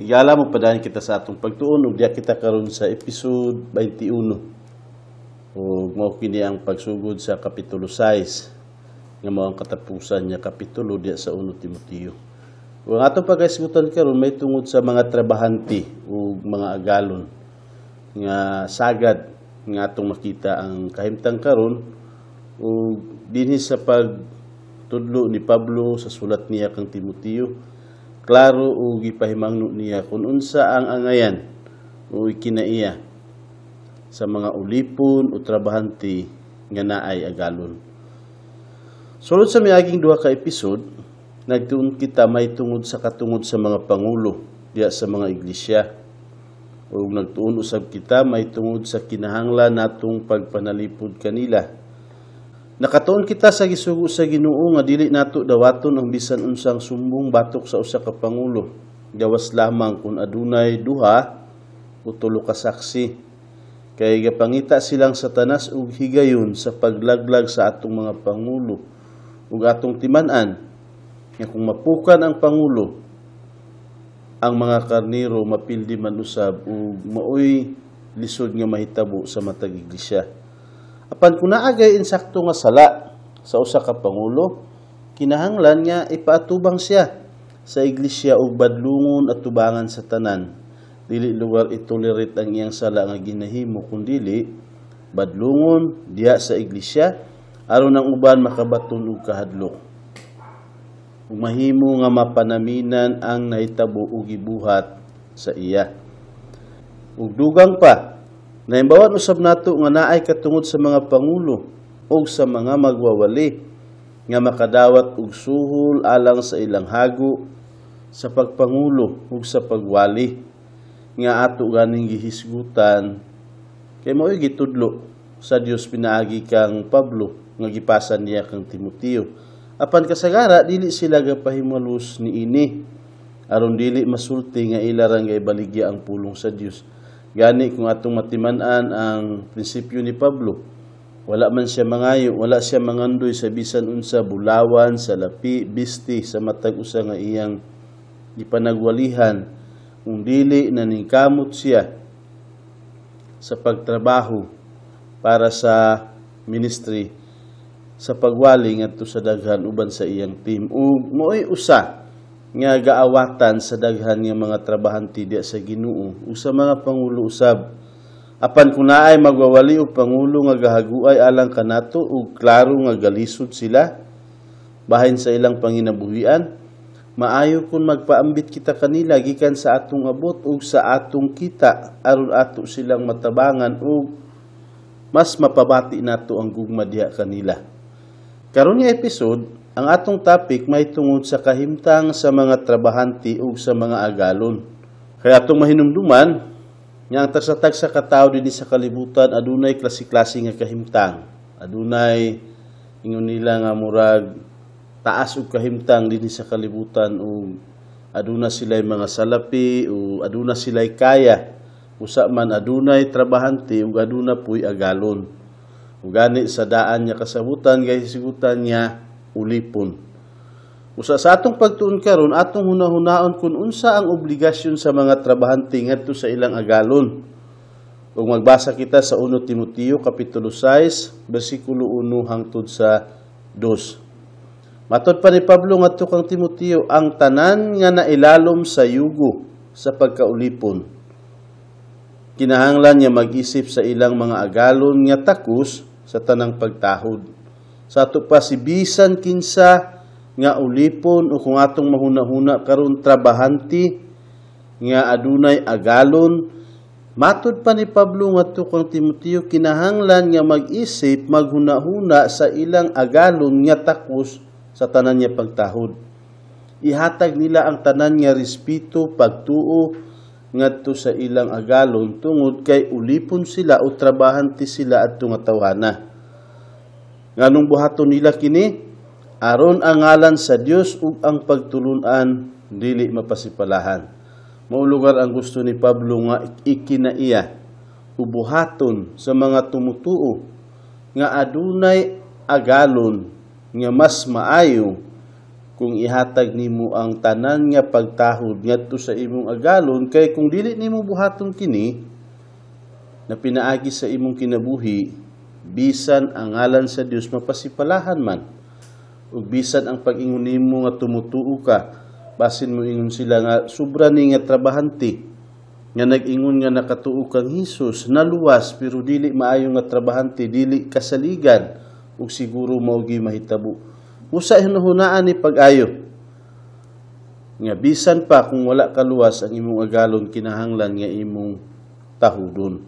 Higala, mo padayon kita sa atong pagtuon ug diya kita karon sa episode 21. Ug mao kini ang pagsugod sa kapitulo 6 nga mao ang katapusan niya kapitulo diya sa 1 Timoteo. Ug ang atong pagahisgutan karon may tungod sa mga trabahante ug mga agalon nga sagad nga atong makita ang kahimtang karon ug dinhi sa pagtudlo ni Pablo sa sulat niya kang Timoteo. Klaro ug gipahimangno niya kung unsa ang angayan o ikinaiya sa mga ulipon o trabahante nga naay agalon. Sulod sa miaging duha ka episode, nagtuon kita may tungod sa katungod sa mga pangulo diya sa mga iglesia. Ug nagtuon usab kita may tungod sa kinahanglan natong pagpanalipod kanila. Nakatuon kita sa gisugo sa Ginoo nga dili nato dawaton ang bisan unsang sumbong batok sa usa ka pangulo, gawas lamang kung adunay duha o tulo ka saksi. Kay gapangita silang Satanas og higayon sa paglaglag sa atong mga pangulo ug atong timan-an nga kung mapukan ang pangulo, ang mga karniro mapildi man usab ug maoy lisod nga mahitabo sa matag iglesia. Apan kung naagay insakto nga sala sa usa ka pangulo, kinahanglan nga ipaatubang siya sa iglesia ug badlungon at tubangan sa tanan. Dili lugar itolerate ang iyang sala nga ginahimo, kun dili badlungon diha sa iglesia aron ang uban makabaton og kahadlok. Ug mahimo nga mapanaminan ang nahitabo ug gibuhat sa iya. Ug dugang pa, naimbawan usab nato nga naay katungod sa mga pangulo ug sa mga magwawali nga makadawat og suhol alang sa ilang hago sa pagpangulo ug sa pagwali nga ato ganing gihisgutan kay mao'y gitudlo sa Dios pinaagi kang Pablo nga gipasan niya kang Timoteo. Apan kasagara dili sila gapahimalos niini aron dili masulti nga ila ra nga ibaligya ang pulong sa Dios. Gani kung atong matiman-an ang prinsipyo ni Pablo, wala man siya mangayo, wala siya mangandoy sa bisan unsa bulawan, sa lapi, bisti, sa matag usa nga iyang ipanagwalihan, kung dili naningkamot siya sa pagtrabaho para sa ministry, sa pagwali ngadto sa daghan uban sa iyang team. Ug mao'y usa nga gaawatan sa daghan nga mga trabahante diya sa Ginoo ug sa mga pangulo usab. Apan kung naay magwawali og pangulo nga gahaguay alang kanato ug klaro nga galisod sila bahin sa ilang panginabuhian, maayo kung magpaambit kita kanila gikan sa atong abot ug sa atong kita aron ato silang matabangan ug mas mapabati nato ang gugma diha kanila. Karon nga episode, ang atong topic may tungod sa kahimtang sa mga trabahante ug sa mga agalon. Kaya atong mahinumduman nga ang tagsa-tagsa ka tawo dinhi sa kalibutan adunay klase-klase nga kahimtang. Adunay ingon nila nga murag taas og kahimtang dinhi sa kalibutan ug aduna sila'y mga salapi o aduna sila'y kaya. Usa man adunay trabahante ug aduna puy agalon. Ug gani sa daan niya kasabutan gahisgutan niya ulipon. Usa sa atong pagtuon karon, atong hunahunaon kung unsa ang obligasyon sa mga trabahante ngadto sa ilang agalon. Ug magbasa kita sa 1 Timoteo kapitulo 6 bersikulo 1 hangtod sa 2. Matod pa ni Pablo ngadto kang Timoteo, ang tanan nga nailalom sa yugo sa pagkaulipon kinahanglan niya mag-isip sa ilang mga agalon nga takos sa tanang pagtahod. Sa ato pa si bisan kinsa nga ulipon o kung atong mahuna-huna karon trabahante nga adunay agalon, matod pa ni Pablo ngadto kang Timoteo, kinahanglan nga mag-isip, maghuna-huna sa ilang agalon nga takos sa tanan niya pagtahod. Ihatag nila ang tanan nga respeto, pagtuo ngadto sa ilang agalon tungod kay ulipon sila o trabahante sila adto nga tawhana. Nganong buhaton nila kini? Aron ang ngalan sa Dios ug ang pagtulun-an dili mapasipalahan. Mao lugar ang gusto ni Pablo nga ikinaiya ubuhaton sa mga tumutuo nga adunay agalon nga mas maayo Kung ihatag nimo ang tanan nga pagtahod ngadto sa imong agalon, kay kung dili nimo buhaton kini na pinaagi sa imong kinabuhi, bisan ang ngalan sa Dios mapasipalahan man, ug bisan ang pag-ingon nimo nga tumutuo ka, basin mo ingon sila nga sobra ni nga trabahante nga nag-ingon nga nakatuo kang Hesus, naluwas, pero dili maayo nga trabahante, dili kasaligan, ug siguro mao gi mahitabo. Usa hinahunaan ni pag-ayo nga bisan pa kung wala kaluwas ang imong agalon, kinahanglan nga imong tahudon.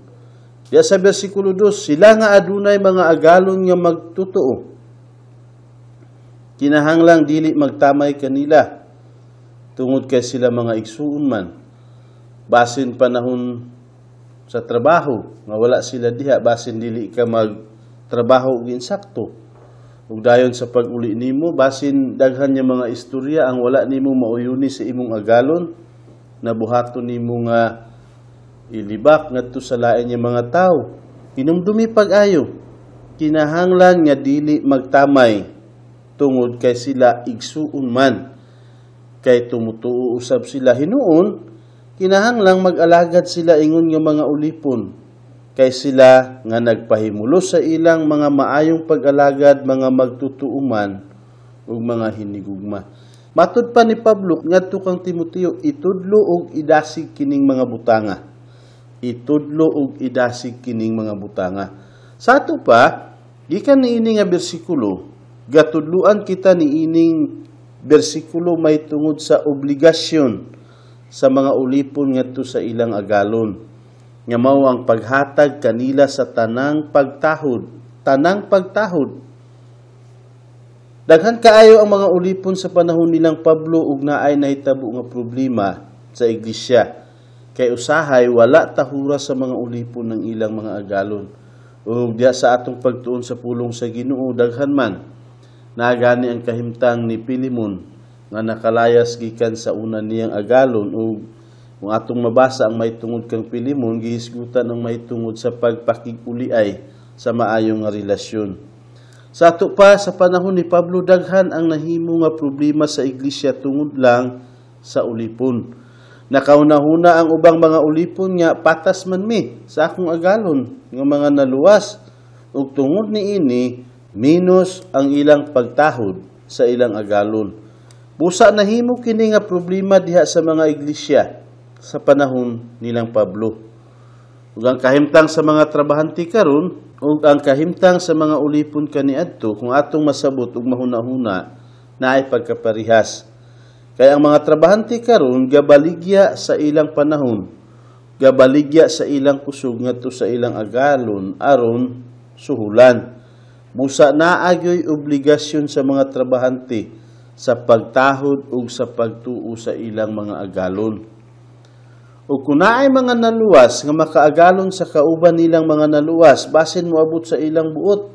Diya sa bersikulo 2, sila nga adunay mga agalon nga magtotoo, kinahanglang dili magtamay kanila tungod kay sila mga igsuon man. Basin panahon sa trabaho nga wala sila diha, basin dili ka magtrabaho og insakto. Ug dayon sa pag-uli nimo, basin daghan nga mga istorya ang wala nimo mauyuni sa imong agalon, na buhaton nimo nga ilibak ngadto sa lain nga mga tawo. Hinumdumi pag-ayo, kinahanglan nga dili magtamay tungod kay sila igsuon man, kay tumutuo usab sila. Hinuon kinahanglang mag-alagad sila ingon nga mga ulipon, kay sila nga nagpahimulo sa ilang mga maayong pag-alagad, mga magtutuuman ug mga hinigugma. Matud pa ni Pablo ngadto kang Timoteo, itudlo og idasig kining mga butanga. Itudlo og idasig kining mga butanga. Sa ato pa, gikan niini nga bersikulo, gatudluan kita niining bersikulo may tungod sa obligasyon sa mga ulipon ngadto sa ilang agalon, nga mao ang paghatag kanila sa tanang pagtahod, tanang pagtahod. Daghan kaayo ang mga ulipon sa panahon nilang Pablo ug naay nahitabo nga problema sa iglesia, kay usahay wala tahura sa mga ulipon ng ilang mga agalon. Ug diya sa atong pagtuon sa pulong sa Ginoo, daghan man nagani ang kahimtang ni Pilimon nga nakalayas gikan sa una niyang agalon. Ug kung atong mabasa ang may tungod kang Pilimon, gihisgutan ang may tungod sa pagpakig-uliay sa maayong nga relasyon. Sa ato pa, sa panahon ni Pablo, daghan ang nahimo nga problema sa iglesia tungod lang sa ulipon. Nakaunahuna ang ubang mga ulipon nga patas man mi sa akong agalon nga mga naluwas, ug tungod niini minus ang ilang pagtahod sa ilang agalon. Busa nahimo kini nga problema diha sa mga iglesia sa panahon nilang Pablo. Ug ang kahimtang sa mga trabahante karon ug ang kahimtang sa mga ulipon kaniadto, kung atong masabot ug mahuna-huna, naay pagkaparihas. Kay ang mga trabahante karon gabaligya sa ilang panahon, gabaligya sa ilang kusog ngadto sa ilang agalon aron suhulan. Busa naagyoy obligasyon sa mga trabahante sa pagtahod ug sa pagtuo sa ilang mga agalon. O kung naay mga naluwas nga makaagalon sa kauban nilang mga naluwas, basin moabot sa ilang buot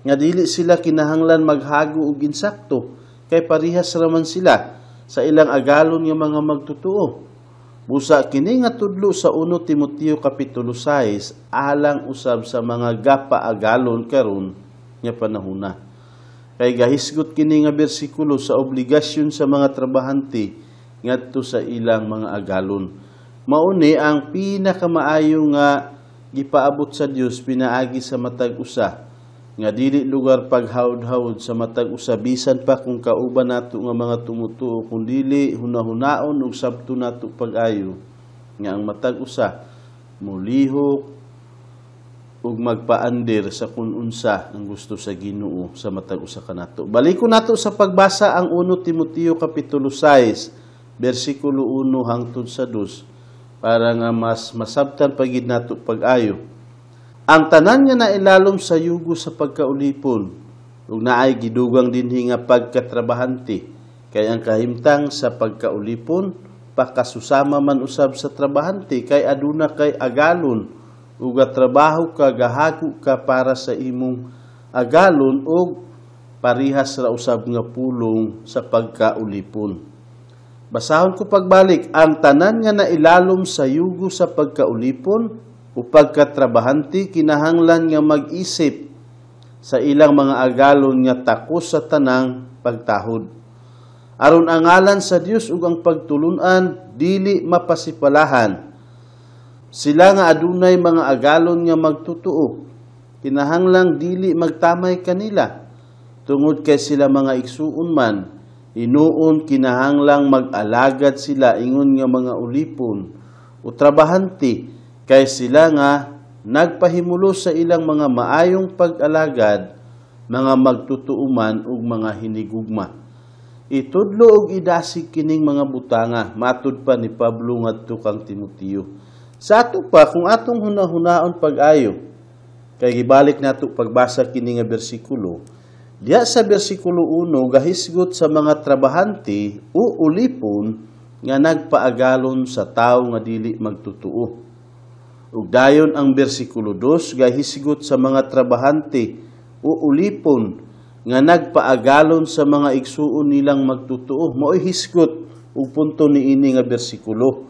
nga dili sila kinahanglan maghago og insakto, kay parihas raman sila sa ilang agalon nga mga magtutuo. Busa kini nga tudlo sa 1 Timoteo kapitulo 6 alang usab sa mga gapaagalon karon nga panahona. Kay gahisgot kini nga bersikulo sa obligasyon sa mga trabahante ngadto sa ilang mga agalon. Mauni ang pinakamaayo nga gipaabot sa Dios pinaagi sa matag usa, nga dili lugar paghawd-hawd sa matag usa bisan pa kung kauban nato nga mga tumutuo, kun dili hunahunaon ug sabto nato pag-ayo nga ang matag usa molihok ug magpaandir sa kun unsa ang gusto sa Ginoo sa matag usa kanato. Balikon nato sa pagbasa ang 1 Timoteo kapitulo 6 bersikulo 1 hangtod sa 2 para nga mas masabtan pagid nato pag-ayo. Ang tanan nga nailalom sa yugo sa pagkaulipon ug naay gidugang dinhi nga pagkatrabahante, kay ang kahimtang sa pagkaulipon pakasusama man usab sa trabahante, kay aduna kay agalon ug trabaho ka, gahago ka para sa imong agalon ug parihas ra usab nga pulong sa pagkaulipon. Basahon ko pagbalik, ang tanan nga nailalom sa yugo sa pagkaulipon o pagkatrabahante kinahanglan nga mag-isip sa ilang mga agalon nga takos sa tanang pagtahod. Aron ang ngalan sa Dios ug ang pagtulunan dili mapasipalahan. Sila nga adunay mga agalon nga magtutuo, kinahanglang dili magtamay kanila, tungod kay sila mga igsuon man. Hinuon kinahanglang mag-alagad sila ingon nga mga ulipon o trabahante, kay sila nga nagpahimulo sa ilang mga maayong pag-alagad, mga magtutuo man ug mga hinigugma. Itudlo og idasig kining mga butanga, matud pa ni Pablo ngadto kang Timoteo. Sa ato pa, kung atong hunahunaon pag-ayo, kay gibalik nato pagbasa kini nga bersikulo, diya sa bersikulo 1 gahisgot sa mga trabahante o ulipon nga nagpaagalon sa tawo nga dili magtutuo. Ug dayon ang bersikulo 2 gahisgot sa mga trabahante o ulipon nga nagpaagalon sa mga igsuon nilang magtutuo. Mao'y hisgot ug punto niini nga bersikulo.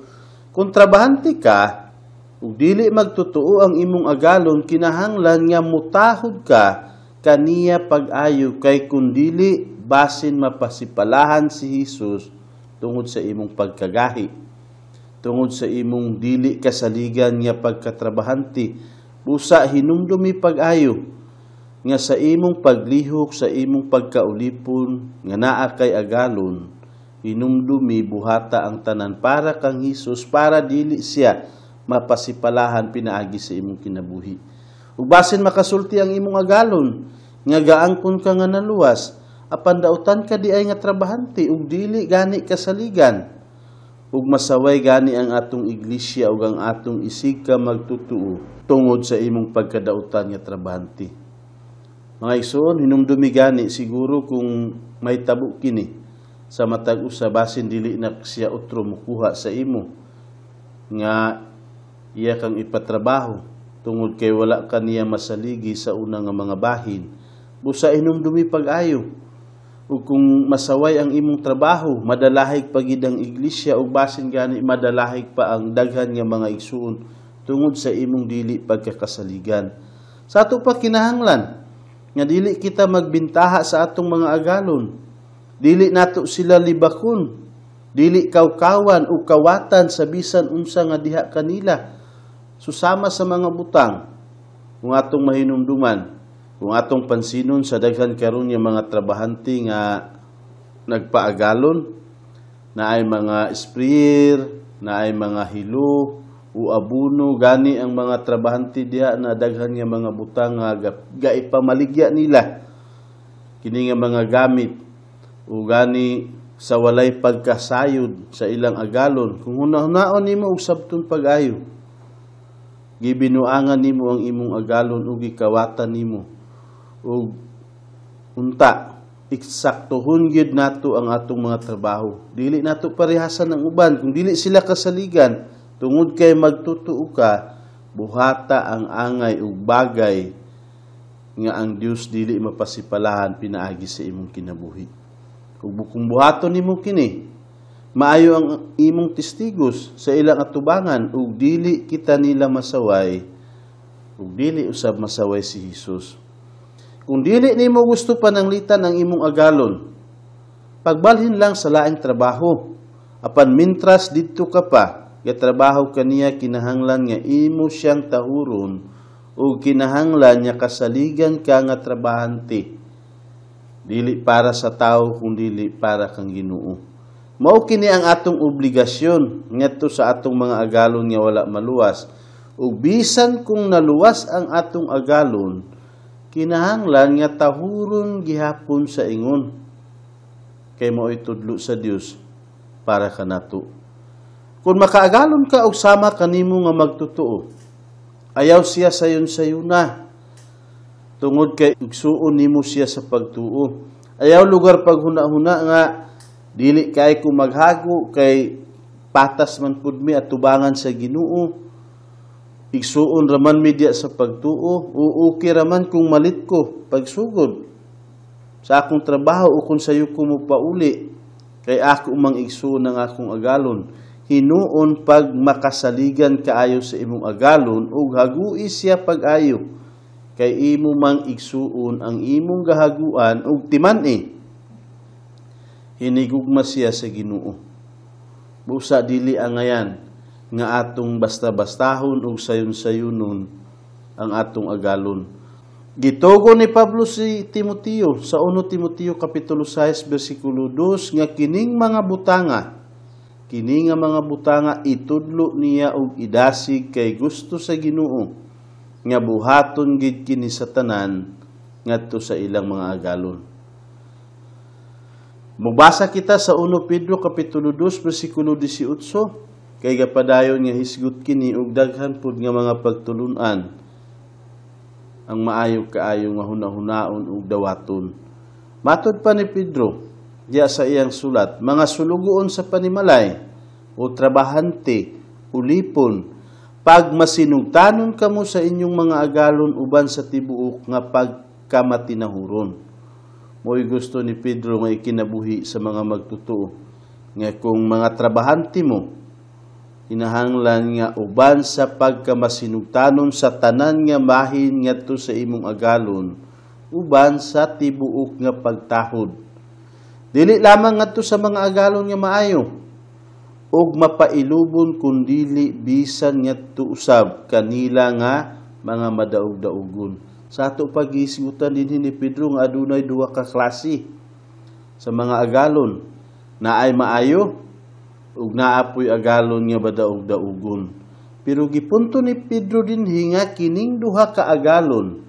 Kung trabahante ka ug dili magtutuo ang imong agalon, kinahanglan nga mutahod ka kaniya pag-ayo, kay kun dili basin mapasipalahan si Hesus tungod sa imong pagkagahi, tungod sa imong dili kasaligan nga pagkatrabahante. Busa hinumdumi pag-ayo nga sa imong paglihok, sa imong pagkaulipon nga naa kay agalon, hinumdumi buhata ang tanan para kang Hesus, para dili siya mapasipalahan pinaagi sa imong kinabuhi. Ug basin makasulti ang imong agalon nga gaangkon ka nga naluwas, apan dautan ka di ay nga trabahante ug dili gani kasaligan. Ug masaway gani ang atong iglesia ug ang atong isig ka magtutuo tungod sa imong pagkadautan nga trabahante. Mga igsoon, hinumdumi gani siguro kung may tabo kini sa matag usa, basin dili na siya otro mukuha sa imo nga iya kang ipatrabaho tungod kay wala kaniya masaligi sa una nga mga bahin. Busa hinumdumi pag-ayo, ug kung masaway ang imong trabaho, madalahig pagid ang iglesia ug basin gani madalahig pa ang daghan nga mga igsuon tungod sa imong dili pagkakasaligan. Sa ato pa kinahanglan nga dili kita magbintaha sa atong mga agalon, dili nato sila libakon, dili kawkawan o kawatan sa bisan unsa nga diha kanila. Susama sa mga butang, kung atong mahinumduman, kung atong pansinon sa daghan karon nga mga trabahante nga nagpaagalon, na ay mga sprayer, na ay mga hilo o abuno, gani ang mga trabahante diha na daghan nga mga butang nga gaipamaligya nila kini nga mga gamit, o gani sa walay pagkasayod sa ilang agalon. Kung hunahunaon nimo og sabton pag-ayo, gibinuangan nimo ang imong agalon ug gikawatan nimo, ug unta eksaktohon gyud nato ang atong mga trabaho. Dili nato parehasan ang uban kung dili sila kasaligan, tungod kay magtutuo ka, buhata ang angay ug bagay nga ang Dios dili mapasipalahan pinaagi sa imong kinabuhi. Kung buhaton nimo kini, maayo ang imong testigos sa ilang atubangan, ug dili kita nila masaway, ug dili usab masaway si Hesus. Kung dili nimo gusto pananglitan ang imong agalon, pagbalhin lang sa laing trabaho. Apan mintras didto ka pa, gatrabaho kaniya, kinahanglan nga imo siyang tahuron ug kinahanglan nga kasaligan ka nga trabahante. Dili para sa tao kung dili para kang Ginoo. Mao kini ang atong obligasyon ngadto sa atong mga agalon nga wala maluwas. Ug bisan kung naluwas ang atong agalon, kinahanglan nga tahuron gihapon sa ingon, kay mao'y tudlo sa Dios para kanato. Kung makaagalon ka og sama kanimo nga magtotoo, ayaw siya sayon sayuna, tungod kay igsuon nimo siya sa pagtuo. Ayaw lugar paghuna-huna nga dili kay ko maghago kay patas man pud mi at tubangan sa Ginoo. Igsuon raman mi diya sa pagtuo, uuki raman kung malit ko pagsugod sa akong trabaho o kung sayo ko mo pauli, kay ako mang igsuon ng akong agalon. Hinuon pag makasaligan kaayo sa imong agalon ug hagui siya pag-ayo, kay imo mang igsuon ang imong gahaguan ug timan-i. Hinigugma siya sa Ginoo. Busa dili angayan nga atong basta-bastahon ug sayon-sayunon ang atong agalon. Gitugo ni Pablo si Timoteo sa 1 Timoteo kapitulo 6 bersikulo 2 nga kini nga mga butanga itudlo niya og idasig kay gusto sa Ginoo nga buhaton gid kini sa tanan ngadto sa ilang mga agalon. Mubasa kita sa 1 Pedro kapitulo 2 bersikulo 18 kay gapadayon nga hisgot kini og daghan pud nga mga pagtulun-an ang maayo kaayo nga hunahunaon ug dawaton. Matod pa ni Pedro diya sa iyang sulat, mga sulugoon sa panimalay o trabahante, ulipon, pagmasinugtanon kamo sa inyong mga agalon uban sa tibuok nga pagkamatinahuron. Mo'y gusto ni Pedro nga ikinabuhi sa mga magtotoo nga kung mga trabahante mo, kinahanglan nga uban sa pagkamasinugtanon sa tanan nga bahin ngadto sa imong agalon, uban sa tibuok nga pagtahod. Dili lamang ngadto sa mga agalon nga maayo ug mapailubon, kundili bisan ngadto usab kanila nga mga madaog-daogon. Sa ato paghisgutan dinhi ni Pedro nga adunay duha ka klase sa mga agalon, naay maayo ug naa poy agalon nga badaog-daogon. Pero gipunto ni Pedro dinhi nga kining duha ka agalon,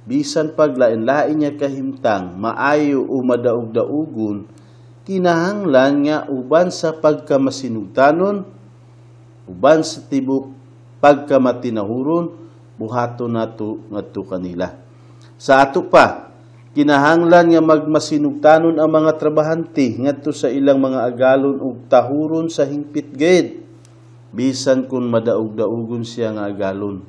bisan paglain-lain niya kahimtang, maayo o madaog-daogon, kinahanglan nga uban sa pagkamasinugtanon, uban sa tibok pagkamatinahuron, buhaton nato ngadto kanila. Sa ato pa, kinahanglan nga magmasinugtanon ang mga trabahante ngadto sa ilang mga agalon ug tahuron sa hingpit gid, bisan kung madaog-daogon siya nga agalon.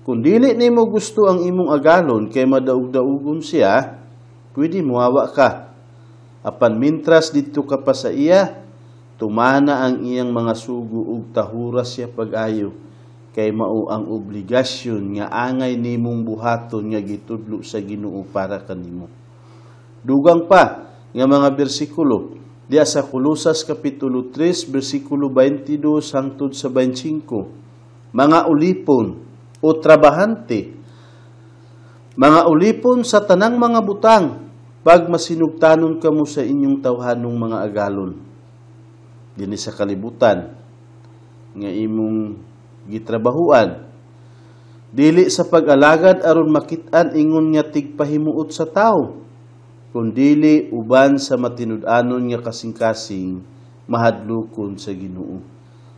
Kung dili nimo gusto ang imong agalon kay madaog-daogon siya, pwede muhawa ka. Apan mintras didto ka pa sa iya, tumana ang iyang mga sugo ug tahura siya pag-ayo, kay mao ang obligasyon nga angay nimong buhaton nga gitudlo sa Ginoo para kanimo. Dugang pa nga mga bersikulo diya sa Kolosas kapitulo 3 bersikulo 22 hangtod sa 25, mga ulipon o trabahante, mga ulipon sa tanang mga butang, pagmasinugtanon kamo sa inyong tawhanong mga agalon dinhi sa kalibutan nga imong gitrabahuan, dili sa pag-alagad aron makit-an ingon nga tigpahimuot sa tawo, kundili uban sa matinud-anon nga kasing-kasing mahadlokon sa Ginoo.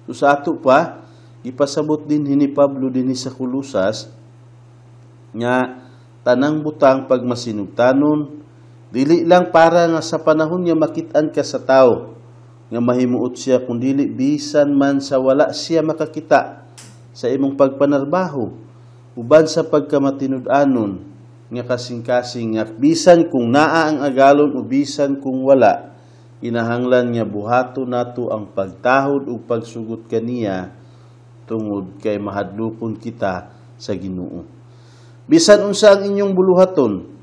So sa ato pa, gipasabot din ni Pablo dinhi sa Kolosas nga tanang butang pagmasinugtanon, dili lang para nga sa panahon nga makit-an ka sa tawo nga mahimuot siya, kundili bisan man sa wala siya makakita sa imong pagpanarbaho, uban sa pagkamatinud-anon nga kasing-kasing nga bisan kung naa ang agalon o bisan kung wala, kinahanglan nga buhato nato ang pagtahod ug pagsugot kaniya tungod kay mahadlokon kita sa Ginoo. Bisan unsa ang inyong buluhaton,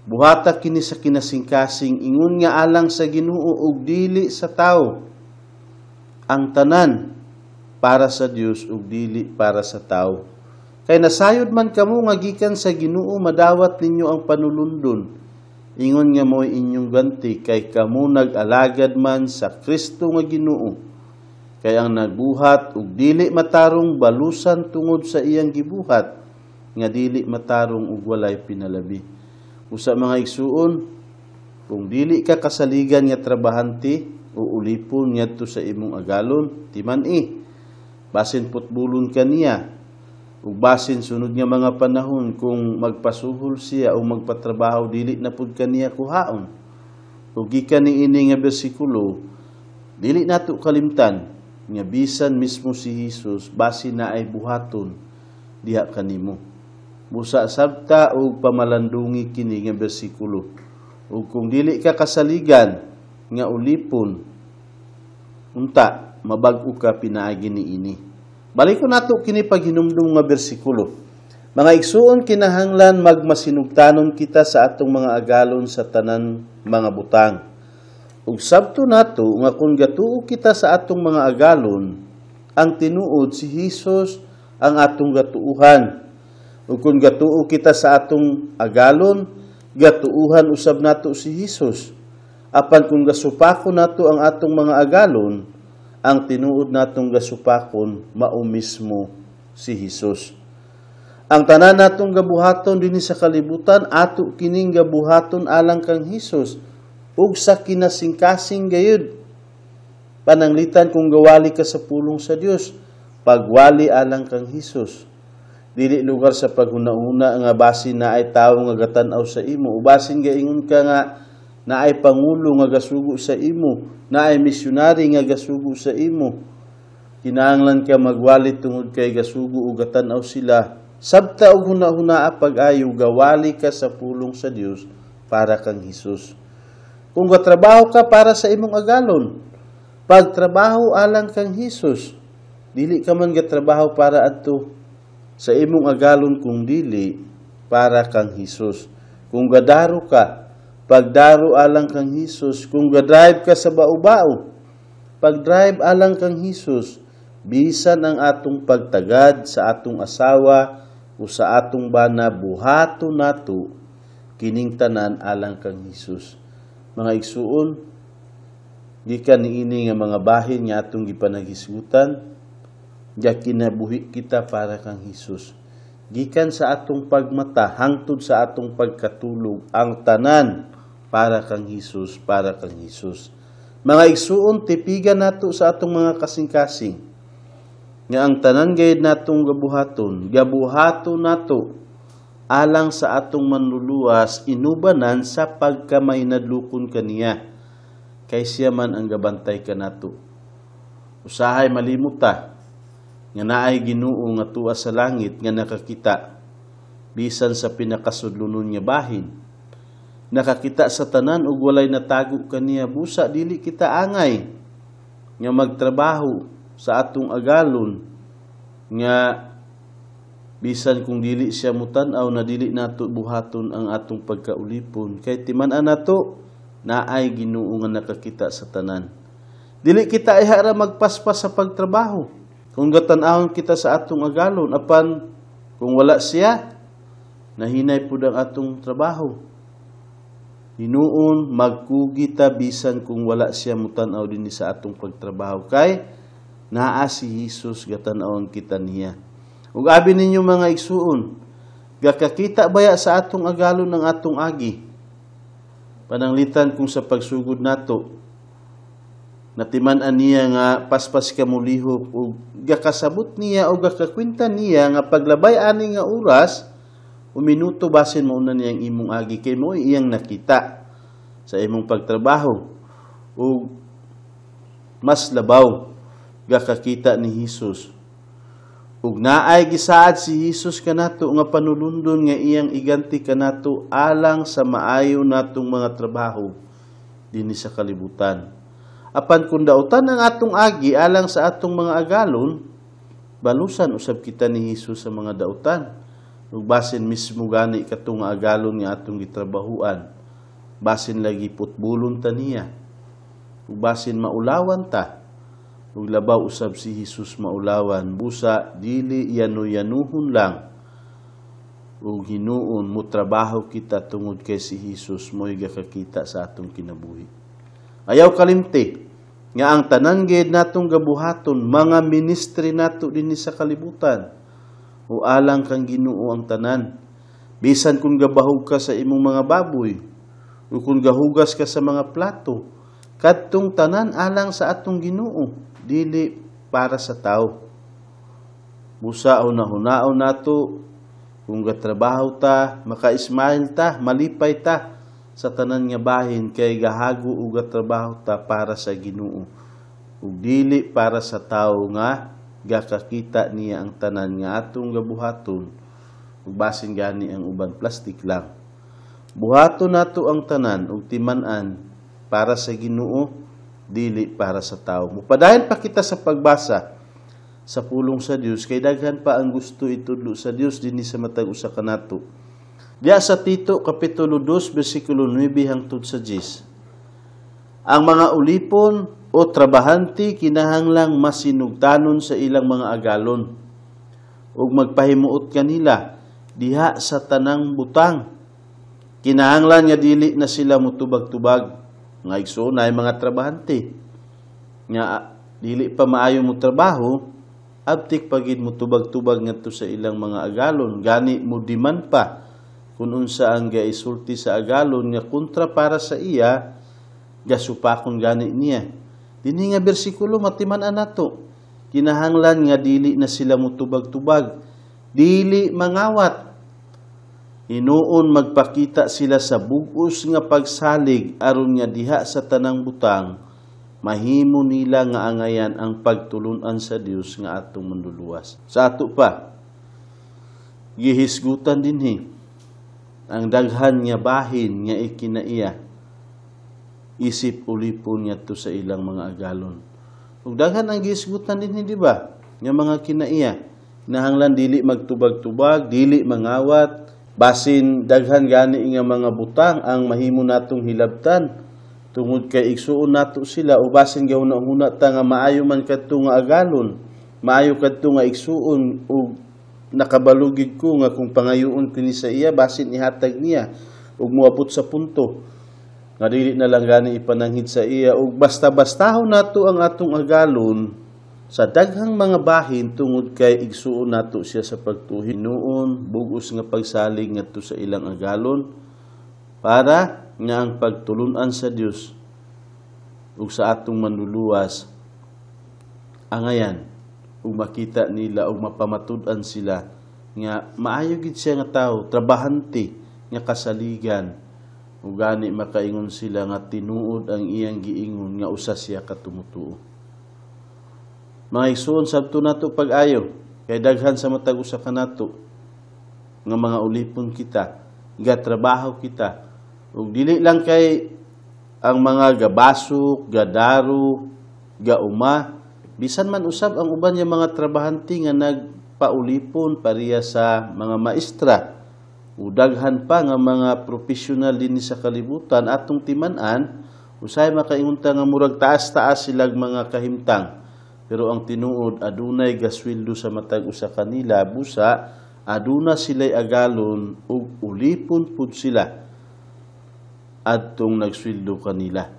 buhata kini sa kinasingkasing ingon nga alang sa Ginoo ug dili sa tawo. Ang tanan para sa Dios ug dili para sa tawo. Kay nasayod man kamo nga gikan sa Ginoo madawat ninyo ang panulundon. Ingon nga mo'y inyong ganti kay kamo nag-alagad man sa Kristo nga Ginoo. Kay ang nagbuhat ug dili matarong balusan tungod sa iyang gibuhat nga dili matarong ug walay pinalabi. Usa mga igsuon, kung dili ka kasaligan nga trabahante o ulipon ngadto sa imong agalon, timan-i, basin putbulon kaniya, ug basin sunod nga mga panahon kung magpasuhol siya o magpatrabaho, dili na pud kaniya kuhaon. Ug gikan niini nga bersikulo, dili nato kalimtan nga bisan mismo si Hesus basin na ay buhaton diha kanimo. Busa sabta og pamalandungi kini nga bersikulo. Ug kung dili ka kasaligan nga ulipon, unta mabag-o ka pinaagi niini. Balikon nato kini paghinumdum nga bersikulo. Mga igsuon, kinahanglan magmasinugtanon kita sa atong mga agalon sa tanan mga butang. Ug sabto nato nga kung gatuo kita sa atong mga agalon, ang tinuod si Hesus ang atong gatuuhan. Ug kung gatuo kita sa atong agalon, gatuuhan usab nato si Hesus. Apan kung gasupako nato ang atong mga agalon, ang tinuod natong gasupakon mao mismo si Hesus. Ang tanan natong gabuhaton dinhi sa kalibutan, ato kining gabuhaton alang kang Hesus ug sa kinasingkasing gayud. Pananglitan kung gawali ka sa pulong sa Dios, pagwali alang kang Hesus. Dili lugar sa paghuna-huna nga basin na ay tawo nga gatan-aw sa imo, o basin gaingon ka nga naay pangulo nga gasugo sa imo, naay misyonary nga gasugo sa imo. Kinahanglan ka magwali tungod kay gasugo o gatan-aw sila. Sabta og huna-hunaa pag-ayo, gawali ka sa pulong sa Dios para kang Hesus. Kung gatrabaho ka para sa imong agalon, pagtrabaho alang kang Hesus. Dili ka man gatrabaho para adto sa imong agalon kung dili para kang Hesus. Kung gadaro ka, pagdaro alang kang Hesus. Kung gadrive ka sa bao-bao, pagdrive alang kang Hesus. Bisan ang atong pagtagad sa atong asawa o sa atong bana, buhaton nato kining tanan alang kang Hesus. Mga igsuon, gikan niini nga mga bahin nga atong gipanaghisgutan, kinabuhi kita para kang Hesus. Gikan sa atong pagmata hangtod sa atong pagkatulog, ang tanan para kang Hesus, para kang Hesus. Mga igsuon, tipigan nato sa atong mga kasing-kasing nga ang tanan gayud natong gabuhaton, gabuhaton nato alang sa atong manluluwas, inubanan sa pagkamahinadlokon kaniya, kay siya man ang gabantay kanato. Usahay malimot ta nga naay Ginoo nga tuwa sa langit nga nakakita bisan sa pinakasudlonon nga bahin. Nakakita sa tanan ug walay natago kaniya. Busa dili kita angay nga magtrabaho sa atong agalon nga bisan kung dili siya mutan-aw na dili nato buhaton ang atong pagkaulipon, kay timan-an nato naay Ginoo nga nakakita sa tanan. Dili kita ihara magpaspas sa pagtrabaho kung gatan-awon kita sa atong agalon, apan kung wala siya, nahinay pud ang atong trabaho. Hinuon magkugi ta bisan kung wala siya mutan-aw dinhi sa atong pagtrabaho, kay naa si Hesus, gatan-awon kita niya. Ug abi ninyo, mga igsuon, gakakita baya sa atong agalon ng atong agi? Pananglitan kung sa pagsugod nato natiman-an niya nga paspas ka mulihok, ug gakasabot niya o gakakwenta niya nga paglabay ani nga oras o minuto, basin mauna niyang imong agi kay mo iyang nakita sa imong pagtrabaho. Ug mas labaw, gakakita ni Hesus ug naay gisaad si Hesus kanato nga panulundon nga iyang iganti kanato alang sa maayo natong mga trabaho dinhi sa kalibutan. Apan kung dautan ang atong agi alang sa atong mga agalon, balusan usab kita ni Hesus sa mga dautan. Ug basin mismo gani katong agalon nga atong gitrabahuan, basin lagi putbulon ta niya, ug basin maulawan ta, ug labaw usab si Hesus maulawan. Busa dili yanu-yanuhon lang, ug hinuon mo trabaho kita tungod kay si Hesus mo'y gakakita sa atong kinabuhi. Ayaw kalimti nga ang tanan gayud natong gabuhaton, mga ministry nato dinhi sa kalibutan, o alang kang Ginoo ang tanan. Bisan kung gabahog ka sa imong mga baboy o kung gahugas ka sa mga plato, kadtong tanan alang sa atong Ginoo, dili para sa tao. Busa hunahunao nato kung gatrabaho ta, maka-smile ta, malipay ta sa tanan nga bahin kay gahago ug gatrabaho ta para sa Ginoo ug dili para sa tawo nga gakakita niya ang tanan nga atong gabuhaton, ug basin gani ang uban plastic lang. Buhaton nato ang tanan ug timan-an para sa Ginoo, dili para sa tao. Mupadayon pa kita sa pagbasa sa pulong sa Dios kay daghan pa ang gusto itudlo sa Dios dinhi sa matag usa kanato. Diya sa Tito kapitulo 2 bersikulo 9 hangtod sa 10. Ang mga ulipon o trabahante kinahanglang masinugtanon sa ilang mga agalon ug magpahimuot kanila diha sa tanang butang. Kinahanglan nga dili na sila mutubag-tubag. Nga igsoon ay mga trabahante nga dili pa maayo mo trabaho, abtik pagid mutubag-tubag ngadto sa ilang mga agalon, gani mudiman pa kung unsa ang gaisulti sa agalon nga kontra para sa iya, gasupakon gani niya. Dinhi nga bersikulo matiman-an nato. Kinahanglan nga dili na sila mutubag-tubag, dili mangawat. Hinuon magpakita sila sa bug-os nga pagsalig aron nga diha sa tanang butang mahimo nila nga angayan ang pagtulun-an sa Dios nga atong manluluwas. Sa ato pa gihisgutan dinhi ang daghan nga bahin nga ikinaiya isip ulipon ngadto sa ilang mga agalon. Ug daghan ang gihisgutan dinhi, di ba? Nga mga kinaiya nahanglan dili magtubag-tubag, dili mangawat, basin daghan gani nga mga butang ang mahimo natong hilabtan tungod kay igsuon nato sila, o basin gahuna-huna ta nga maayo man kadto nga agalon, maayo kadto nga igsuon, ug nakabalugid ko nga kung pangayoon kini sa iya basin ihatag niya, ug moabot sa punto nga dili na lang gani ipananghid sa iya, ug basta-bastahon nato ang atong agalon sa daghang mga bahin tungod kay igsuon nato siya sa pagtuo. Hinuon bug-os nga pagsalig ngadto sa ilang agalon para nga ang pagtulun-an sa Dios ug sa atong manluluwas angayan ug makita nila ug mapamatud-an sila nga maayo gid siya nga tawo, trabahante nga kasaligan, ug gani makaingon sila nga tinuod ang iyang giingon nga usa siya ka tumutuo. Mga igsoon, sabto nato pag-ayo kay daghan sa matag usa kanato nga mga ulipon kita, ga trabaho kita, ug dili lang kay ang mga gabasok, gadaro, gauma, bisan man usab ang uban nga mga trabahante nga nagpaulipon pareha sa mga maestra o daghan pa nga mga profesional dinhi sa kalibutan atong timan-an, usahay makaingon ta nga murag taas-taas silag mga kahimtang, pero ang tinuod adunay gasweldo sa matag usa kanila, busa aduna sila'y agalon ug ulipon pud sila adtong nagsweldo kanila.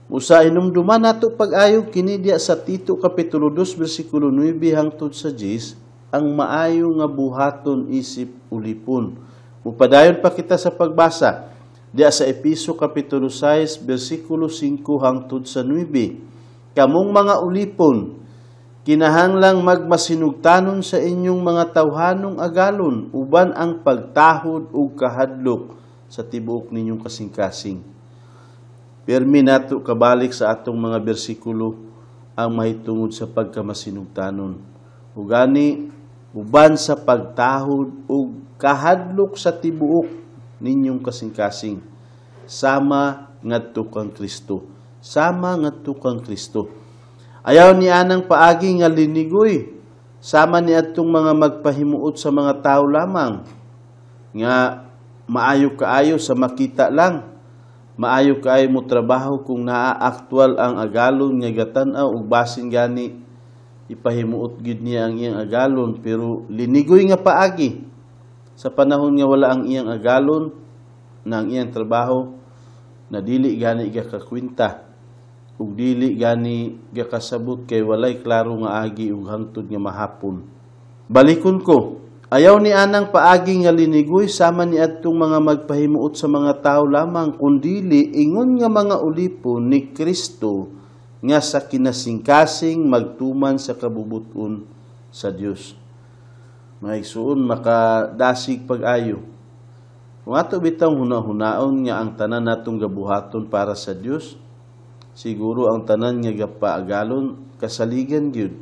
Usa hinumduman nato pag-ayo kini diya sa Tito kapitulo 2 bersikulo 9 hangtod sa 10, ang maayo nga buhaton isip ulipon. Mupadayon pa kita sa pagbasa diya sa Epeso kapitulo 6 bersikulo 5 hangtod sa 9. Kamong mga ulipon, kinahanglang magmasinugtanon sa inyong mga tawhanong agalon uban ang pagtahod ug kahadlok sa tibuok ninyong kasing-kasing. Permi nato kabalik sa atong mga bersikulo ang mahitungod sa pagkamasinugtanon. Ugani uban sa pagtahod ug kahadlok sa tibuok ninyong kasing-kasing, sama ngadto kang Kristo. Sama ngadto kang Kristo. Ayaw ni anang paagi nga linigoy, sama ni adtong mga magpahimuot sa mga tao lamang nga maayo kaayo sa makita lang. Maayo kaayo mo trabaho kung naa aktual ang agalon nga gatan-aw ug basin gani ipahimuot gid niya ang iyang agalon, pero linigoy nga paagi sa panahon nga wala ang iyang agalon na ang iyang trabaho na dili gani gakakwenta ug dili gani gakasabot kay walay klaro nga agi ug hangtod nga mahapon. Balikon ko, ayaw ni anang paagi nga linigoy sama ni adtong mga magpahimuot sa mga tao lamang, kundili ingon nga mga ulipon ni Kristo nga sa kinasingkasing magtuman sa kabubuton sa Dios. Mga igsoon, makadasig pag-ayo. Kung ato bitang huna-hunaon nga ang tanan natong gabuhaton para sa Dios, siguro ang tanan nga gapaagalon kasaligan gyud.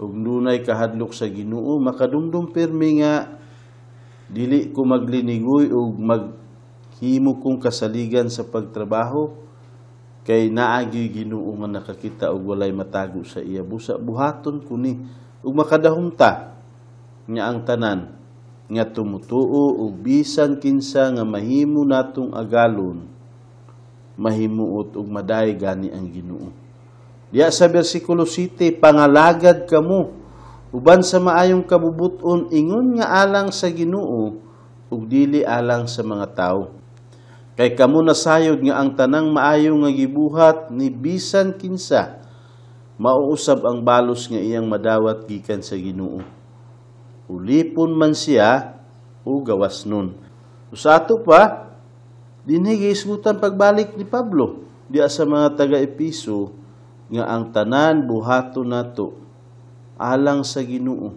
Ug dunay kahadlok sa Ginoo, makadumdum pirmi nga dili ko maglinigoy ug maghimo kong kasaligan sa pagtrabaho kay naagi Ginoo nga nakakita og walay matago sa iya. Busa buhaton ko ni ug makadahom ta nga ang tanan nga tumutuo og bisan kinsa nga mahimo natong agalon Mahimuot ug maday gani ang Ginoo. Diya sa bersikulo 7, pangalagad kamo uban sa maayong kabubuton ingon nga alang sa Ginoo ug dili alang sa mga tawo. Kay kamo nasayod nga ang tanang maayo nga gibuhat ni bisan kinsa mauusab ang balos nga iyang madawat gikan sa Ginoo, ulipon man siya o gawas nun. Sa ato pa, dinhi gihisgutan pagbalik ni Pablo diya sa mga taga-Episo nga ang tanan buhaton nato alang sa Ginoo.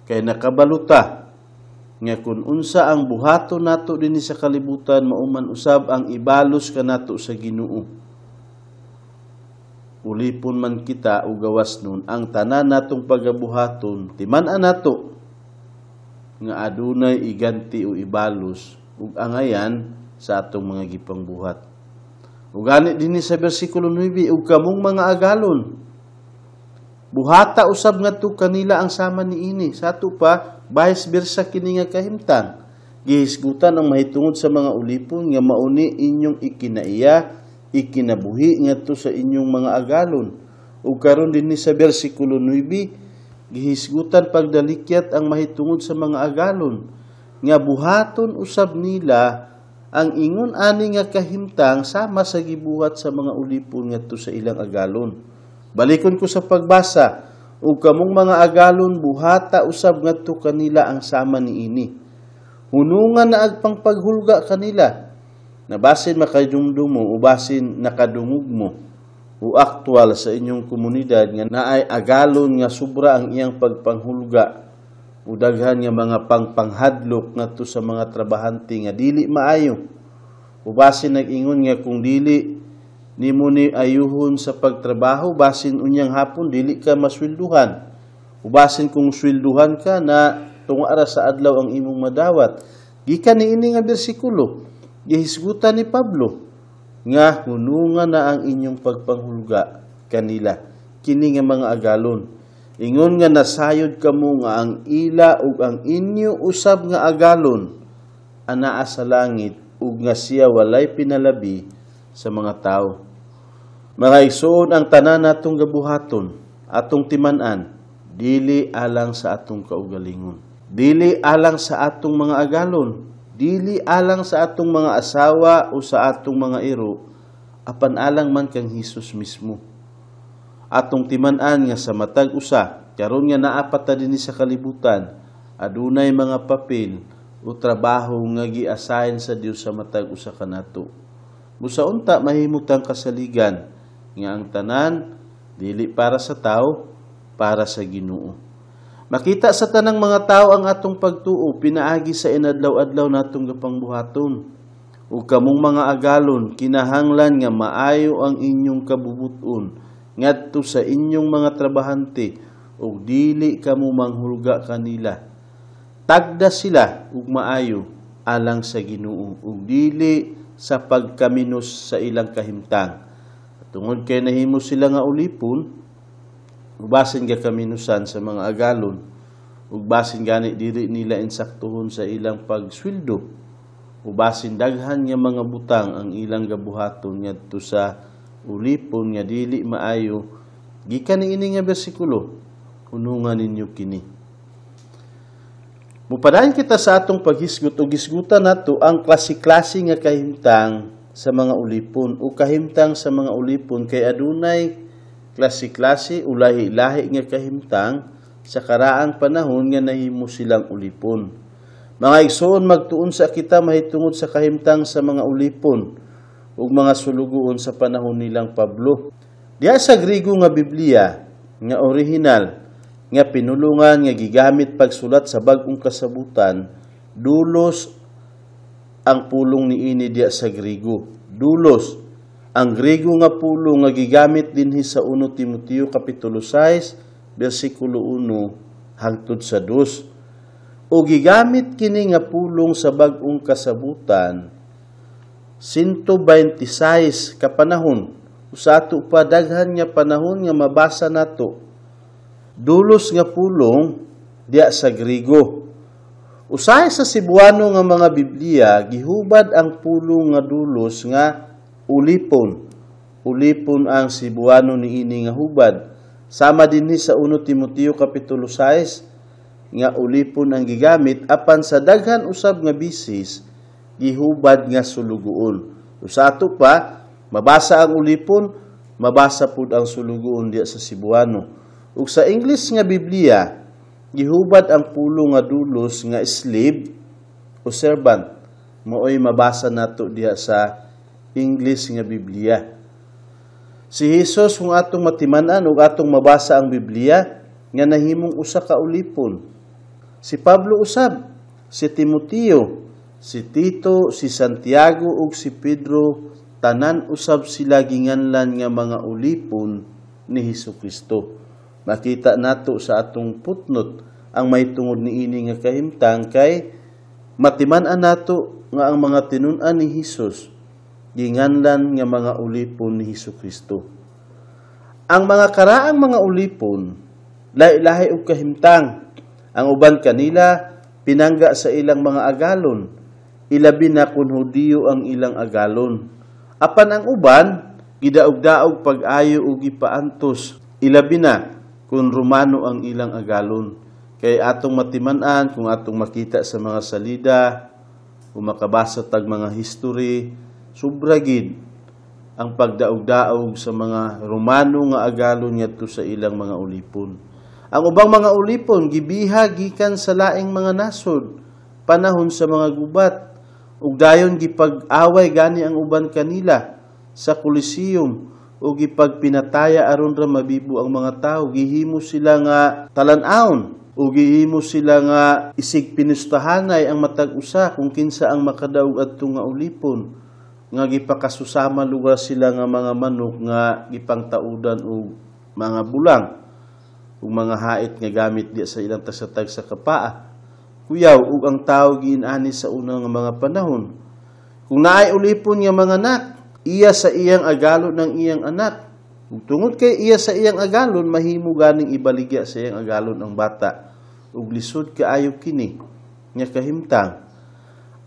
Kay nakabaluta nga kung unsa ang buhaton nato dinhi sa kalibutan, mauman usab ang ibalos kanato sa Ginoo. Ulipon man kita o gawas nun, ang tanan natong pagabuhaton, timan-an nato nga adunay iganti o ibalos ug angayan sa atong mga gipangbuhat. Ug gani dinhi sa bersikulo 9, ug kamong mga agalon, buhata usab ngadto kanila ang sama niini. Sa ato pa, vice versa kini nga kahimtang. Gihisgutan ang mahitungod sa mga ulipon nga mauni inyong ikinaiya, ikinabuhi ngadto sa inyong mga agalon. Ug karon dinhi sa bersikulo 9, gihisgutan pagdalikyat ang mahitungod sa mga agalon nga buhaton usab nila ang ingon ani nga kahimtang sama sa gibuhat sa mga ulipon ngadto sa ilang agalon. Balikon ko sa pagbasa, ug kamong mga agalon buhata usab ngadto kanila ang sama niini. Hunungan na ag pangpaghulga kanila. Nabasin makadumdum mo o basin nakadungog mo o aktual sa inyong komunidad nga naay agalon nga sobra ang iyang pagpanghulga o daghan nga mga pangpanghadlok ngadto sa mga trabahante nga dili maayo. O basin nag-ingon nga kung dili nimo ni ayuhon sa pagtrabaho, basin unyang hapon dili ka maswelduhan. O basin kung swelduhan ka na tunga ra sa adlaw ang imong madawat. Gikan niini nga bersikulo, gihisgutan ni Pablo nga hunungan na ang inyong pagpanghulga kanila kini nga mga agalon. Ingon nga nasayod kamo nga ang ila ug ang inyo usab nga agalon anaa sa langit ug nga siya walay pinalabi sa mga tao. Mga igsoon, ang tanan natong gabuhaton, atong timan-an, dili alang sa atong kaugalingon, dili alang sa atong mga agalon, dili alang sa atong mga asawa o sa atong mga iro, apan alang man kang Hesus mismo. Atong timan-an nga sa matag usa, karon nga naa pa ta dinhi sa kalibutan, adunay mga papel o trabaho nga gi-assign sa Dios sa matag usa kanato. Busa unta mahimutang kasaligan nga ang tanan dili para sa tao, para sa Ginoo. Makita sa tanang mga tao ang atong pagtuo pinaagi sa inadlaw-adlaw natong gapangbuhaton. Ug kamong mga agalon, kinahanglan nga maayo ang inyong kabubuton ngadto sa inyong mga trabahante ug dili kamo manghulga kanila. Tagda sila ug maayo alang sa Ginoo ug dili sa pagkaminos sa ilang kahimtang. Tungod kay nahimo sila nga ulipon, basin ga kaminusan sa mga agalon ug basin gani dili nila insaktuhon sa ilang pagsweldo, ug basin daghan nga mga butang ang ilang gabuhaton ngadto sa ulipon nga dili maayo. Gikan niini nga bersikulo, hunungan ninyo kini. Mupadayon kita sa atong paghisgot ug hisgutan nato ang klase-klase nga kahimtang sa mga ulipon o kahimtang sa mga ulipon, kay adunay klase-klase o lahi-lahi nga kahimtang sa karaang panahon nga nahimo silang ulipon. Mga igsoon, magtuon sa kita mahitungod sa kahimtang sa mga ulipon ug mga sulugoon sa panahon nilang Pablo. Diha sa Grigo nga Biblia nga orihinal nga pinulungan nga gigamit pagsulat sa bag-ong kasabutan, dulos ang pulong niini diha sa Grigo. Dulos ang Grigo nga pulong nga gigamit dinhi sa 1 Timoteo kapitulo 6 bersikulo 1 hangtod sa 2. O gigamit kini nga pulong sa bag-ong kasabutan 126 ka panahon. Sa ato pa daghan nga panahon nga mabasa nato dulos nga pulong diya sa Grigo. Usahay sa Cebuano nga mga Biblia gihubad ang pulong nga dulos nga Ulipon. Ulipon ang Cebuano niini nga hubad. Sama dinhi sa 1 Timoteo kapitulo 6 nga ulipon ang gigamit, apan sa daghan usab nga bisis gihubad nga sulugoon. Sa ato pa mabasa ang ulipon, mabasa pud ang sulugoon diya sa Cebuano. Ug sa English nga Biblia gihubad ang pulo nga dulos nga slave o servant. Maoy mabasa nato diha sa English nga Biblia. Si Hesus, kung atong matiman-an ug atong mabasa ang Biblia, nga nahimong usa ka ulipon. Si Pablo usab, si Timoteo, si Tito, si Santiago ug si Pedro, tanan usab sila ginganlan nga mga ulipon ni Hesukristo. Makita nato sa atong footnote ang may tungod niini nga kahimtang, kay matiman-an nato nga ang mga tinun-an ni Hesus ginganlan nga mga ulipon ni Hesukristo. Ang mga karaang mga ulipon lahi-lahi og kahimtang. Ang uban kanila pinangga sa ilang mga agalon, ilabi na kun Hudiyo ang ilang agalon. Apan ang uban gidaog-daog pag-ayo ug gipaantos, ilabi na kung Romano ang ilang agalon. Kay atong matiman-an, kung atong makita sa mga salida o makabasa tag mga history, sobra gid ang pagdaog-daog sa mga Romano nga agalon ngadto sa ilang mga ulipon. Ang ubang mga ulipon gibiha gikan sa laing mga nasod panahon sa mga gubat, ug dayon gipag-away gani ang uban kanila sa Coliseum o gipagpinataya aron ra mabibo ang mga tawo. Gihimo sila nga talan-awon o gihimo sila nga isig pinustahanay ang matag usa kung kinsa ang makadaog adto nga ulipon, nga gipakasusama lugar sila nga mga manok nga gipangtaudan og mga bulang ug mga hait nga gamit di sa ilang tagsa-tagsa ka paa. Kuyaw ug ang tawo giinani sa una nga mga panahon. Kung naay ulipon nga mga anak, iya sa iyang agalon ng iyang anak. Ug tungod kay iya sa iyang agalon, mahimo ganing ibaligya sa iyang agalon ang bata. Ug lisod kaayo kini nga kahimtang.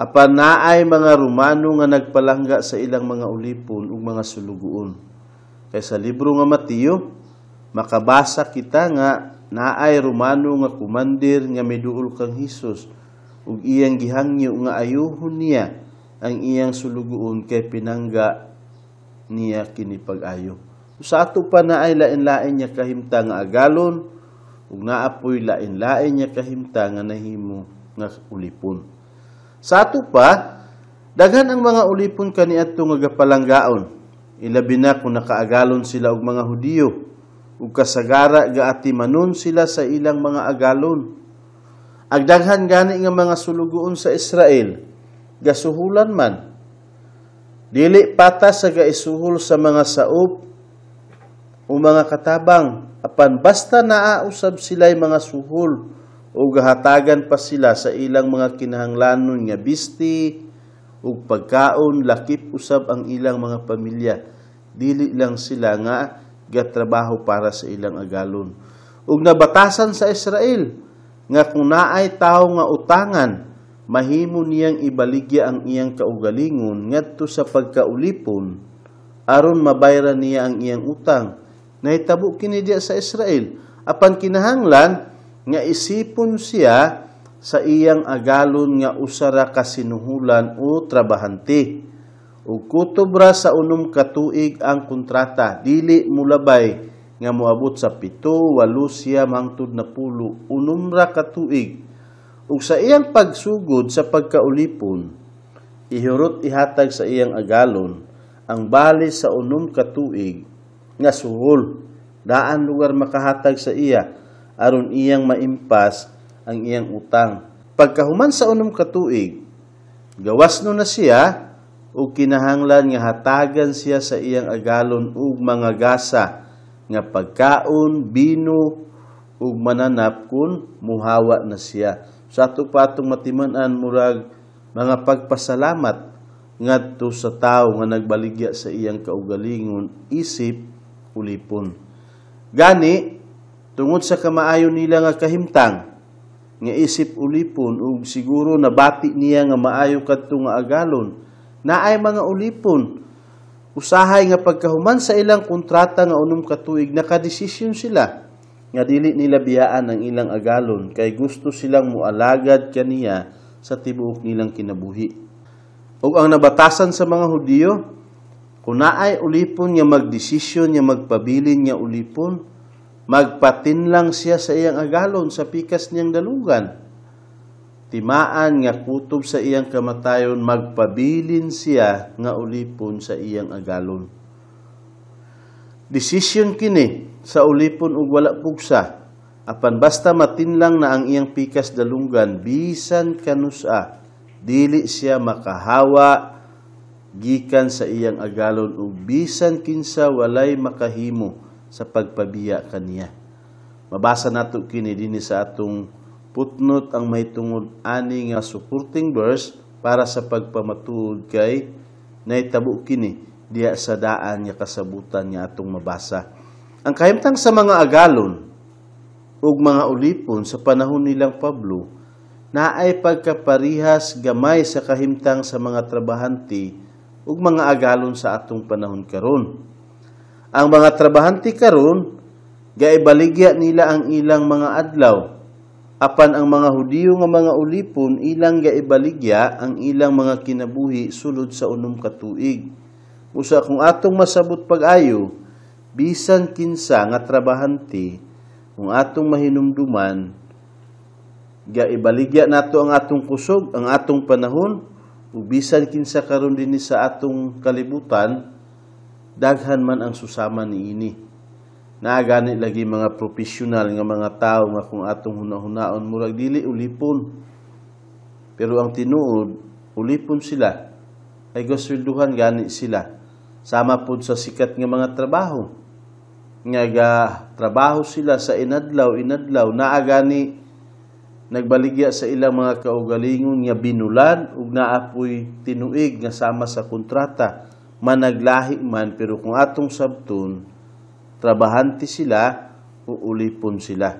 Apan naay mga Romano nga nagpalangga sa ilang mga ulipon ug mga sulugoon. Kay sa libro nga Mateo, makabasa kita nga naay Romano nga kumandir nga miduol kang Hesus ug iyang gihangyo nga ayuhon niya ang iyang sulugoon kay pinangga niya kini pag-ayo. Sa ato pa naay lain-lain niya kahimtang nga agalon ug naapoy lain-lain niya kahimtang nga nahimo nga ulipon. Sa ato pa, daghan ang mga ulipon kaniadto nga gapalanggaon, ilabi na kung nakaagalon sila og mga Hudiyo, ug kasagara gaatimanon sila sa ilang mga agalon. Agdaghan gani nga mga sulugoon sa Israel gasuhulan man. Dili patas sa gaisuhol sa mga saop o mga katabang, apan basta naausab sila'y mga suhol o gahatagan pa sila sa ilang mga kinahanglanon nga bisti ug pagkaon, lakip usab ang ilang mga pamilya. Dili lang sila nga gatrabaho para sa ilang agalon. Ug nabatasan sa Israel nga kung naay tawo nga utangan, mahimo niyang ibaligya ang iyang kaugalingon ngadto sa pagkaulipon aron mabayran niya ang iyang utang. Nahitabo kini diya sa Israel, apan kinahanglan nga isipon siya sa iyang agalon nga usa ra ka sinuhulan o trabahante. Ug kutob ra sa 6 ka tuig ang kontrata, dili mulabay nga moabot sa 7, 8, 9 hangtod na 10, 6 ra ka tuig. Ug sa iyang pagsugod sa pagkaulipon, ihurot ihatag sa iyang agalon ang bali sa 6 ka tuig nga suhol. Daan lugar makahatag sa iya aron iyang maimpas ang iyang utang. Pagkahuman sa 6 ka tuig, gawas no na siya ug kinahanglan nga hatagan siya sa iyang agalon ug mga gasa nga pagkaon, bino ug mananap kun muhawa na siya. Sa ato pa atong matiman-an murag mga pagpasalamat ngadto sa tawo nga nagbaligya sa iyang kaugalingon isip ulipon. Gani tungod sa kamaayo nila nga kahimtang nga isip ulipon ug siguro nabati niya nga maayo kadto nga agalon, naay mga ulipon Usahay nga pagkahuman sa ilang kontrata nga 6 ka tuig, nakadesisyon sila nga dili nila biyaan ang ilang agalon kay gusto silang mualagad kaniya sa tibuok nilang kinabuhi. Ug ang nabatasan sa mga Hudiyo, kung naay ulipon nga magdesisyon nga magpabilin nga ulipon, magpatinlang siya sa iyang agalon sa pikas niyang dalunggan. Timaan nga kutob sa iyang kamatayon, magpabilin siya nga ulipon sa iyang agalon. Desisyon kini sa ulipon ug wala pugsa. Apan basta matinlang na ang iyang pikas dalunggan, bisan kanusa, dili siya makahawa gikan sa iyang agalon ug bisan kinsa walay makahimo sa pagpabiya kaniya. Mabasa nato kini dinhi sa atong footnote ang mahitungod ani nga supporting verse para sa pagpamatuod kay nahitabo kini diha sa daan nga kasabutan nga atong mabasa. Ang kahimtang sa mga agalon ug mga ulipon sa panahon nilang Pablo naay pagkaparihas gamay sa kahimtang sa mga trabahante ug mga agalon sa atong panahon karon. Ang mga trabahante karon gaibaligya nila ang ilang mga adlaw, apan ang mga Hudiyo nga mga ulipon ilang gaibaligya ang ilang mga kinabuhi sulod sa 6 ka tuig. Usa kung atong masabot pag-ayo, bisan kinsa nga trabahante, kung atong mahinumduman, gaibaligya nato ang atong kusog, ang atong panahon, ug bisan kinsa karon dinhi sa atong kalibutan, daghan man ang susama niini. Naa gani lagi mga profesional nga mga tawo nga kung atong hunahunaon murag dili ulipon. Pero ang tinuod, ulipon sila. Ay gaswelduhan gani sila. Sama pod sa sikat nga mga trabaho. Nga ga trabaho sila sa inadlaw, inadlaw, naa gani nagbaligya sa ilang mga kaugalingon nga binulan ug naapoy tinuig nga sama sa kontrata. Managlahi man, pero kung atong sabton, trabahante sila o ulipon sila.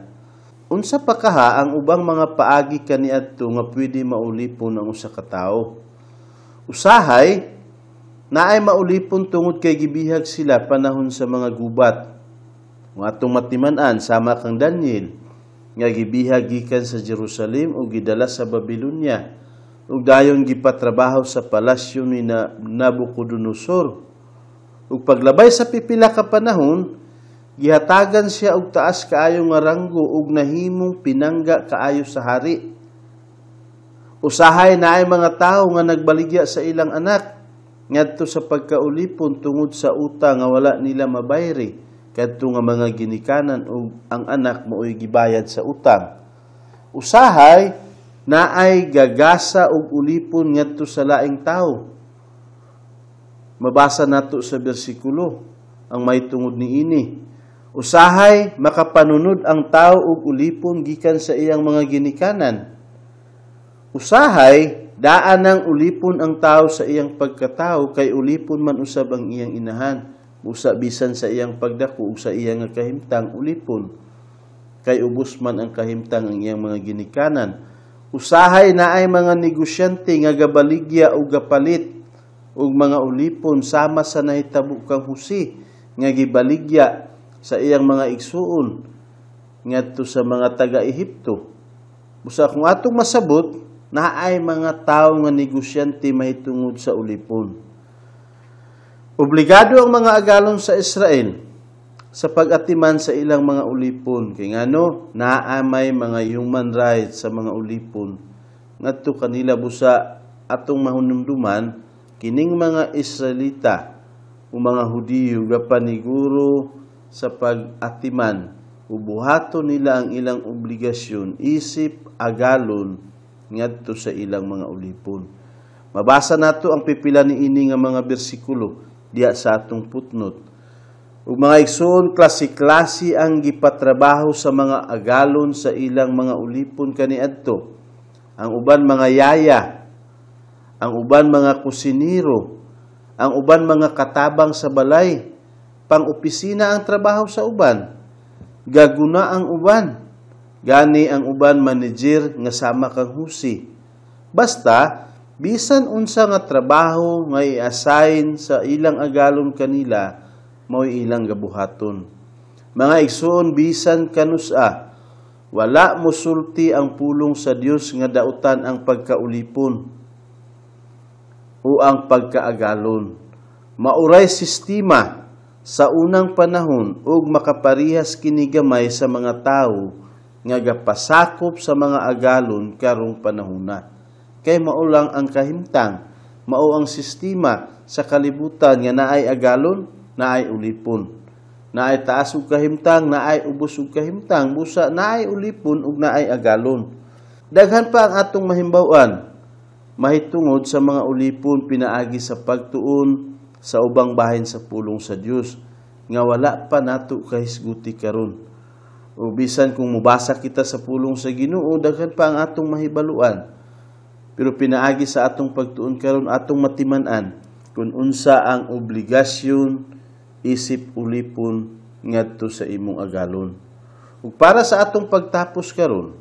Unsa pa kaha ang ubang mga paagi kaniadto nga pwede maulipon ang usa ka tawo? Usahay, naay maulipon tungod kay gibihag sila panahon sa mga gubat. Kung atong matiman-an, sama kang Daniel, nga gibihag gikan sa Jerusalem o gidala sa Babylonia, ug dayon gipatrabaho sa palasyo ni Nabucodonosor. Ug paglabay sa pipila ka panahon, gihatagan siya og taas kaayo nga ranggo ug nahimong pinangga kaayo sa hari. Usahay naay mga tawo nga nagbaligya sa ilang anak ngadto sa pagkaulipon tungod sa utang nga wala nila mabayri kadto nga mga ginikanan, ug ang anak maoy gibayad sa utang. Usahay naay gagasa og ulipon ngadto sa laing tawo. Mabasa nato sa bersikulo ang mahitungod niini. Usahay makapanunod ang tao og ulipon gikan sa iyang mga ginikanan. Usahay daan ang ulipon ang tao sa iyang pagkatao kay ulipon man usab ang iyang inahan. Usa bisan sa iyang pagdako ug sa iyang kahimtang ulipon, kay ubos man ang kahimtang ang iyang mga ginikanan. Usahay naay mga negosyante nga gabaligya og gapalit og mga ulipon sama sa nahitabo kang Jose nga gibaligya sa iyang mga igsuon ngadto sa mga taga-Ehipto. Busa kung atong masabot, naay mga tawo nga negosyante mahitungod sa ulipon. Obligado ang mga agalon sa Israel sa pag-atiman sa ilang mga ulipon. Kay ngano, naa may mga human rights sa mga ulipon ngadto kanila. Busa atong mahunumduman, kining mga Israelita o mga Hudiyo gapaniguro sa pag-atiman, ubuhato nila ang ilang obligasyon isip agalon ngadto sa ilang mga ulipon. Mabasa nato ang pipila niini nga mga bersikulo diha sa atong footnote. Ug mga igsoon, klase-klase ang gipatrabaho sa mga agalon sa ilang mga ulipon kaniadto. Ang uban mga yaya, ang uban mga kusinero, ang uban mga katabang sa balay, pang-opisina ang trabaho sa uban, gaguna ang uban, gani ang uban manager nga sama kang Jose. Basta Bisan unsa nga trabaho nga i-assign sa ilang agalon kanila, mao'y ilang gabuhaton. Mga igsoon, bisan kanusa, wala mosulti ang pulong sa Dios nga dautan ang pagkaulipon o ang pagkaagalon. Mauray sistema sa unang panahon ug makaparihas kini gamay sa mga tawo nga gapasakop sa mga agalon karong panahona. Kay mao lang ang kahimtang, mao ang sistema sa kalibutan nga naay agalon, naay ulipon. Naay taas ug kahimtang, naay ubos ug kahimtang, busa naay ulipon ug naay agalon. Daghan pa ang atong mahimbaw-an mahitungod sa mga ulipon pinaagi sa pagtuon sa ubang bahin sa pulong sa Dios nga wala pa nato kahisguti karon. O bisan kung mubasa kita sa pulong sa Ginoo, daghan pa ang atong mahibaluan. Pero pinaagi sa atong pagtuon karon, atong matiman-an kung unsa ang obligasyon isip ulipon ngadto sa imong agalon. Ug para sa atong pagtapos karon,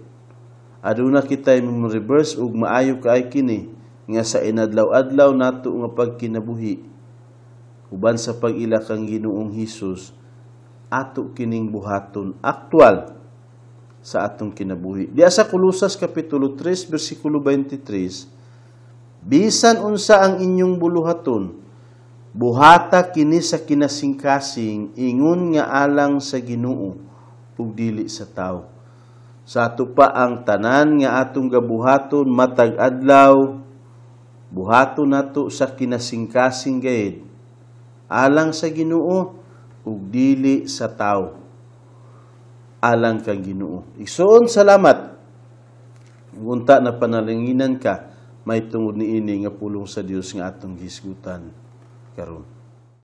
aduna kitay reverse ug maayo kaay kini nga sa inadlaw-adlaw nato nga pagkinabuhi uban sa pag-ila kang Ginoong Hesus, ato kining buhaton aktual sa atong kinabuhi. Diya sa Kolosas kapitulo 3 bersikulo 23, "Bisan unsa ang inyong buluhaton, buhata kini sa kinasingkasing ingon nga alang sa Ginoo ug dili sa tawo." Sa ato pa ang tanan nga atong gabuhaton matag adlaw, buhaton nato sa kinasingkasing gayud alang sa Ginoo ug dili sa tawo, alang kang Ginoo. Igsoon, salamat. Unta na panalanginan ka may tungod niini nga pulong sa Dios nga atong hisgutan karon.